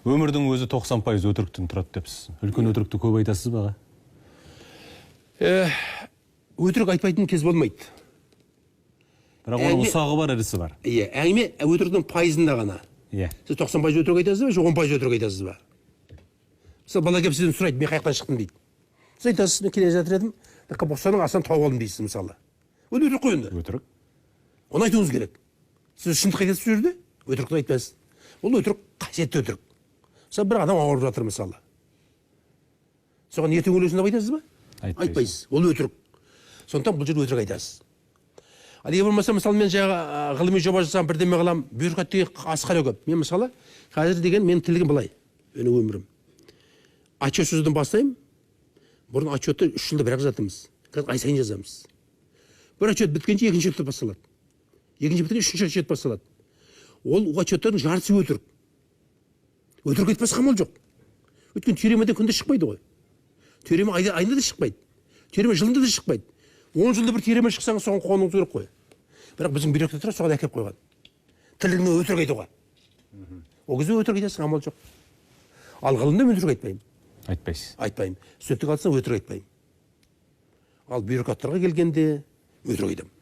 Өмірдің өзі 90% өтіріктен тұрады депсіз. Үлкен өтірікті көп айтасыз ба, аға? Өтірік айтпайтын кез болмайды. Бірақ оның ұсағы бар, ірісі бар. Иә, әңгіме өтіріктің пайызында ғана. Иә. Сіз 90% өтірік айтасыз ба, жоқ 10% өтірік айтасыз ба? Мысалы, бала келіп сізден сұрайды, мен қай жақтан шықтым дейді. Сіз айтасыз, мен келе жатыр едім, бостанның астынан тауып алдым дейсіз мысалы. Ол өтірік қой енді. Өтірік. Оны айтуыңыз керек. Сіз шындық айтасыз бұл жерде, өтірікті айтпайсыз. Ол өтірік қасиетті өтірік. Мысалы, бір адам ауырып жатыр мысалы. Соған ертең өлесің деп айтасыз ба? Айтпайсыз. Айтпайсыз. Ол өтірік. Сондықтан бұл жерде өтірік айтасыз. Ал егер болмаса, мысалы, мен жаңағы ғылыми жоба жасасам, бірдеме қыламын, бюрократ деген асқары көп. Мен мысалы, қазір деген менің тірлігім былай, менің өмірім. Отчет жазудан бастаймын. Бұрын отчетты 3 жылда бір-ақ жазатынбыз. Қазір ай сайын жазамыз. Бір отчет біткенше екінші отчет басталады. Екінші біткенше үшінші отчет басталады. Ол отчеттардың жартысы өтірік. Өтірік айтпасқа амал жоқ. Өйткені теоремадан күнде шықпайды ғой. Теорема айында да шықпайды. Теорема жылында да шықпайды. 10 жылда бір теорема шықсаңыз, соған қуануыңыз керек қой. Бірақ біздің бюрократтар соған әкеліп қойған. Тірлігіне өтірік айтуға. Ол кезде өтірік айтасың, амал жоқ. Ал ғылымда мен өтірік айтпаймын. Айтпайсыз. Айтпаймын. Студенттік алсам өтірік айтпаймын. Ал бюрократтарға келгенде өтірік айтамын.